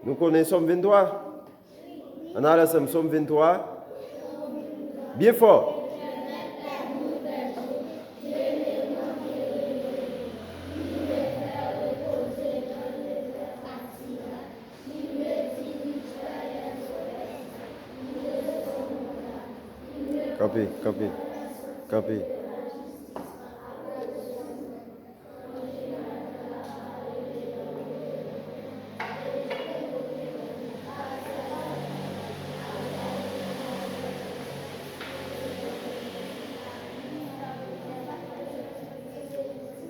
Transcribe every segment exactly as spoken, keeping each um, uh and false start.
Nou konnen Sòm venntwa? Ann ale ansanm, Sòm venntwa. Byen fò. Kanpe, kanpe, kanpe.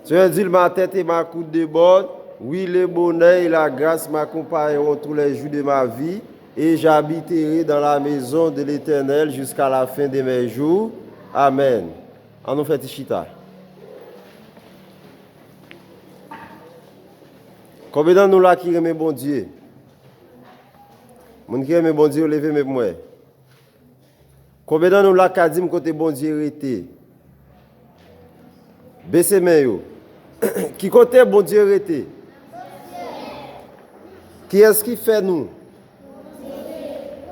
Senyè di l, ma tête et ma coupe débordent. Oui, le bonheur et la grâce m'accompagneront tous les jours de ma vie, et j'habiterai dans la maison de l'Éternel jusqu'à la fin de mes jours. Amen. An nou fè ti chita. Konbyen nan nou la ki renmen Bondye? Moun ki renmen Bondye, yo leve men pou mwen. Konbyen nan nou la ka di m kote Bondye rete? Bese men yo. Ki kote Bondye rete? Kiyès ki fè nou?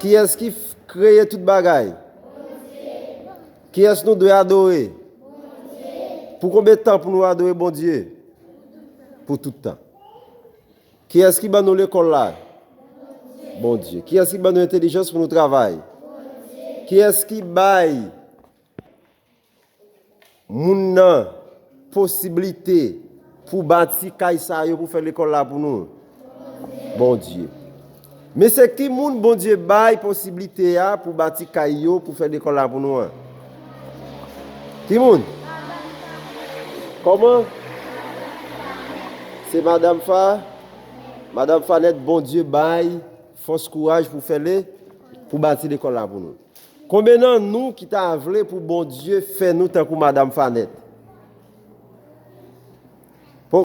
Kiyès ki f- kreye tout bagay? Kiyès nou dwe adore? Pou konbyen tan pou nou adore Bondye? Pou tout tan. Kiyès ki ban nou lekòl la? Bondye. Kiyès ki ban nou entèlijans pou nou travay? Kiyès ki bay moun nan posiblite pou bati kay sa yo, pou fè lekòl la pou nou? Bondye. Men se ki moun Bondye bay posiblite a pou bati kay yo, pou fè lekòl la pou nou an? Ki moun? Kòman? Se Madanm Fa. Madanm Fanèt, Bondye bay fòs, kouraj pou fè le, pou bati lekòl la pou nou. Konbyen nan nou ki ta vle pou Bondye fè nou tankou Madanm Fanèt?